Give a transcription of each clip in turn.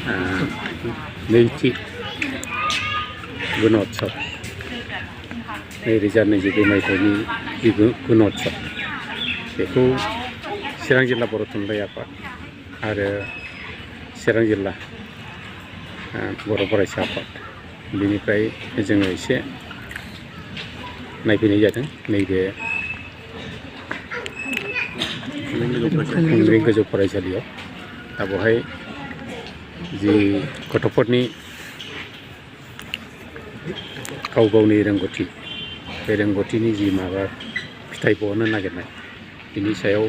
नैथि गुणोत्सव 2022 मायथाइनि जि गुणोत्सव बेखौ चिरां जिल्ला बर' थुनलाइ आफाद आरो चिरां जिल्ला बर' फरायसा आफाद बिनिफ्राय जोङो एसे नायफैनाय जादों। नैबे खुंग्रिं गोजौ फरायसालियाव दा बेवहाय जि गथ'फोरनि गाव गावनि रोंगौथि बे रोंगौथिनि जि माबा फिथाइ बहननो नागिरनाय बिनि सायाव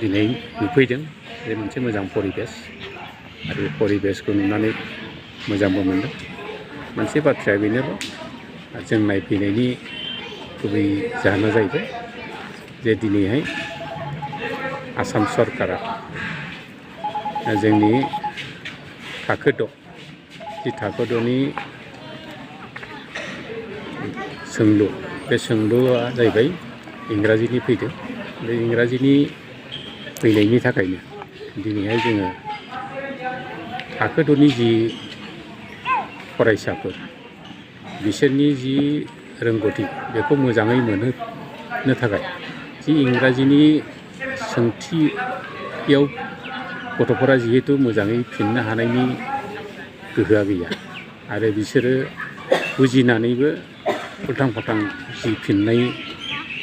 दिनै नुफैदों। बे मोनसे मोजां परिबेस आरो बे परिबेसखौ नुनानै मोजांबो मोनदों। मोनसे बाथ्राया बेनोल' जों नायफैनायनि गुबै जाहोना जाहैबाय जे दिनैहाय आसाम सरकारा जोंनि थाखो 6 जि थाखो 6नि सोंलु बे सोंलुआ जाहैबाय इंराजिनि फैदों। बे इंराजिनि फैनायनि थाखायनो दिनैहाय जोङो थाखो 6नि जि फरायसाफोर बिसोरनि जि रोंगौथि बेखौ मोजाङै मोनहोनो थाखाय जि इंराजिनि सोंथियाव गथ'फोरा जिहेतु मोजाङै फिननो हानायनि गोहोआ गैया आरो बिसोरो बुजिनानैबो उल्थां फाल्थां जि फिननाय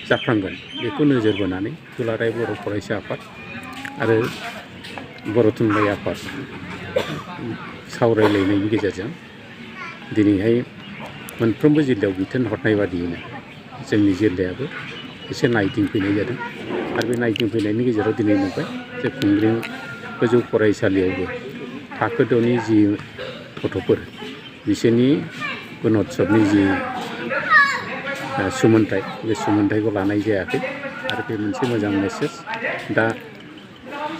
जाफ्लांगोन बेखौ नोजोर बोनानै दुलाराय बर' फरायसा आफाद आरो बर' थुनलाइ आफाद सावरायलायनायनि गेजेरजों दिनैहाय मोनफ्रोमबो जिल्लायाव बिथोन हरनाय बादियैनो जोंनि जिल्लायाबो एसे नायदिंफैनाय जादों। आरो बे नायदिंफैनायनि गेजेराव दिनै नुबाय जे खुंग्रिं गोजौ फरायसालियावबो थाखो 6नि जि गथ'फोर बिसोरनि गुणोत्सवनि जि सुमोनथाइ बे सुमोनथाइखौ लानाय जायाखै आरो बे मोनसे मोजां मेसेज। दा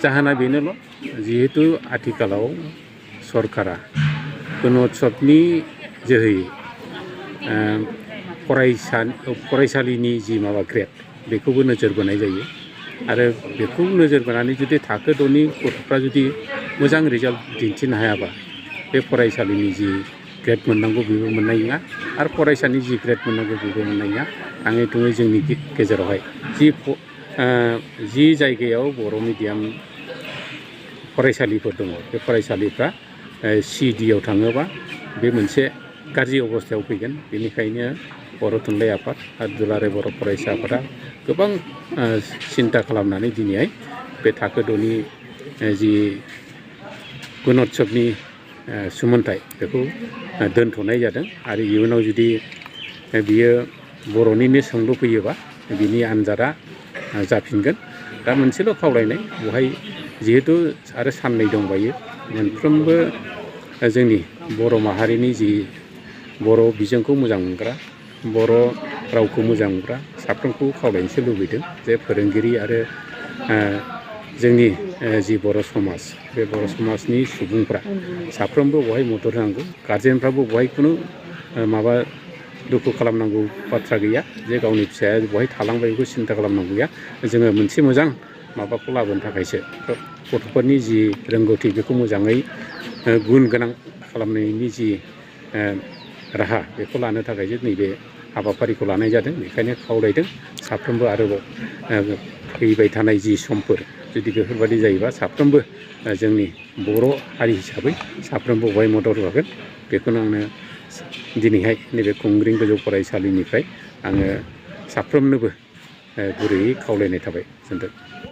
जाहोना बेनोल' जिहेतु आथिखालाव सरकारा गुणोत्सवनि जोहै फरायसालिनि जि माबा ग्रेड बेखौबो नोजोर बोनाय जायो आरो बेखौ नोजोर बोनानै जुदि थाखो 6नि गथ'फ्रा जुदि मोजां रिजाल्ट दिन्थिनो हायाबा बे फरायसालिनि जि ग्रेड मोननांगौ बेबो मोननाय नङा आरो फरायसानि जि ग्रेड मोननांगौ बेबो मोननाय नङा। थाङै थुङै जोंनि गेजेरावहाय जि जायगायाव बर' मिडियाम फरायसालिफोर दङ बे फरायसालिफ्रा CD आव थाङोबा बे मोनसे गाज्रि अबस्थायाव फैगोन। बेनिखायनो बर' थुनलाइ आफाद आरो दुलाराय बर' फरायसा आफादा गोबां सिन्था खालामनानै दिनैहाय बे थाखो 6नि जि गुणोत्सवनि सुमोनथाइ बेखौ दोनथ'नाय जादों आरो इयुनाव जुदि बियो बर'निनो सोंलु फैयोबा बिनि आन्जादा जाफिनगोन। दा मोनसेल' खावलायनाय बेवहाय जिहेतु आरो साननै दंबायो मोनफ्रोमबो जोंनि बर' माहारिनि जि बर' बिजोंखौ मोजां मोनग्रा बर' रावखौ मोजां मोनग्रा साफ्रोमखौ खावलायनोसो लुबैदों जे फोरोंगिरि आरो जोंनि जि बर' समाज बे बर' समाजनि सुबुंफ्रा साफ्रोमबो बेवहाय मदद होनांगौ। गारजेनफ्राबो बेवहाय खुनु माबा दुखु खालामनांगौ बाथ्रा गैया जे गावनि फिसाया बेवहाय थालांबाय बेखौ सिन्था खालामनांगौ गैया। जोङो मोनसे मोजां माबाखौ लाबोनो थाखायसो गथ'फोरनि जि रोंगौथि बेखौ मोजाङै गुन गोनां खालामनायनि जि राहा बेखौ लानो थाखायसो नैबे हाबाफारिखौ लानाय जादों। बेखायनो खावलायदों साफ्रोमबो आरोबाव फैबाय थानाय जि समफोर जुदि बेफोरबायदि जायोबा साफ्रोमबो जोंनि बर' हारि हिसाबै साफ्रोमबो बेवहाय मदद होगोन। बेखौनो आङो दिनैहाय नैबे खुंग्रिं गोजौ फरायसालिनिफ्राय आङो साफ्रोमनोबो गुरैयै खावलायनाय थाबाय। गोजोन्थों।